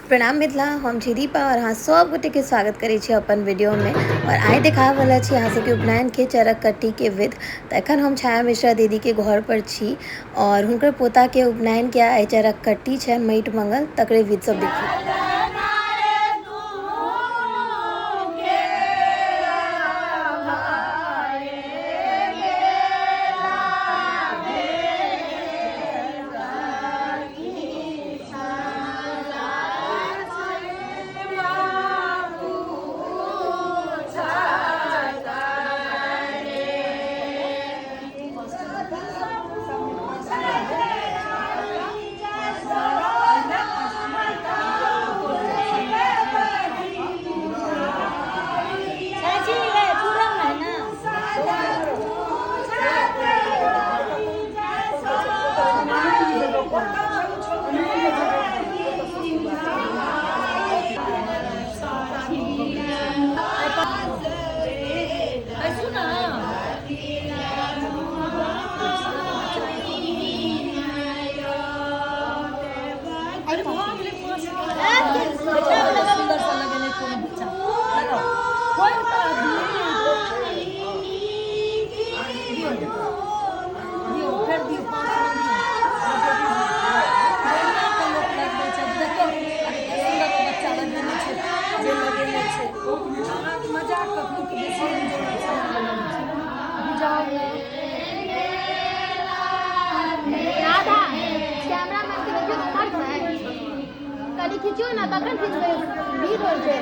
प्रणाम मिथिला, हम छी दीपा और अहाँ सब गोटे के स्वागत करै छी अपन वीडियो में। और आइ देखाबऽ छी अहाँ सबके उपनयन के चरककट्टी के विध। तऽ एखन हम छाया मिश्रा दीदी के घर पर छी और हुनकर पोता के उपनयन के आइ चरककट्टी छनि, माटि मंगल, तकरे विध सब देखियौ। राधा कैमरामैन के देखियौ तऽ मरतै। कनि खिचियौ ने तखन खिचबै, भीड़ होइ छै।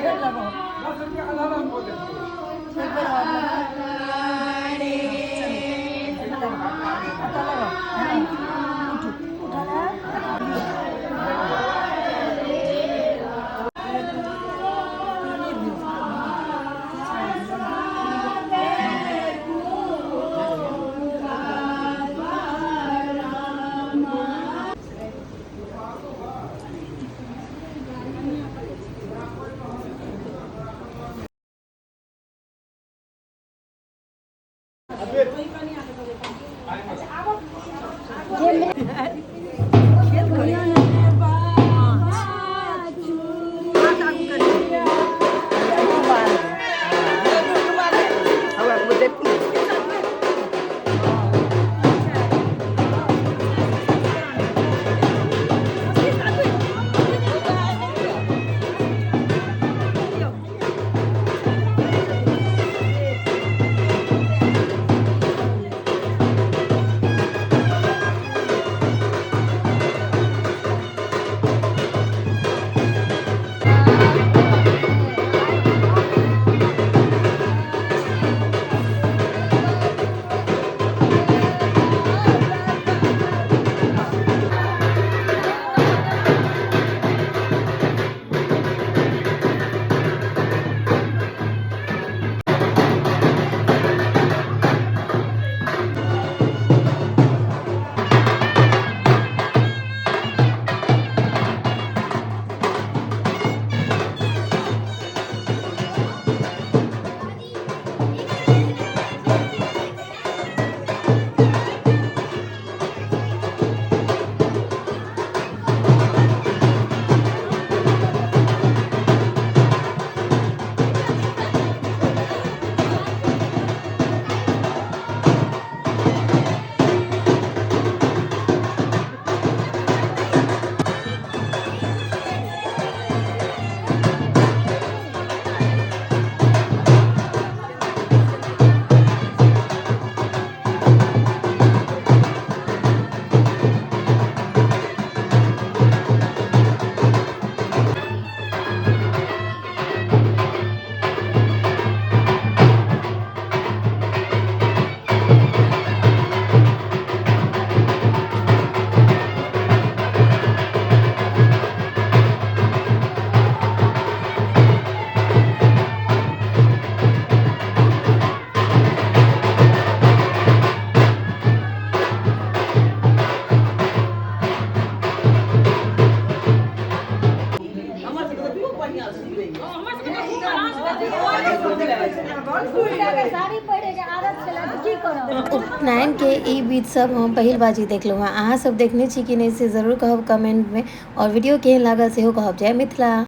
उपनयन के ई विध सब हम पहिल बाजी देखलहुँ हँ। अहाँ सब देखने छी कि नहि से जरूर कहब कमेंटमे, और वीडियो केहन लागल सेहो कहब। जय मिथिला।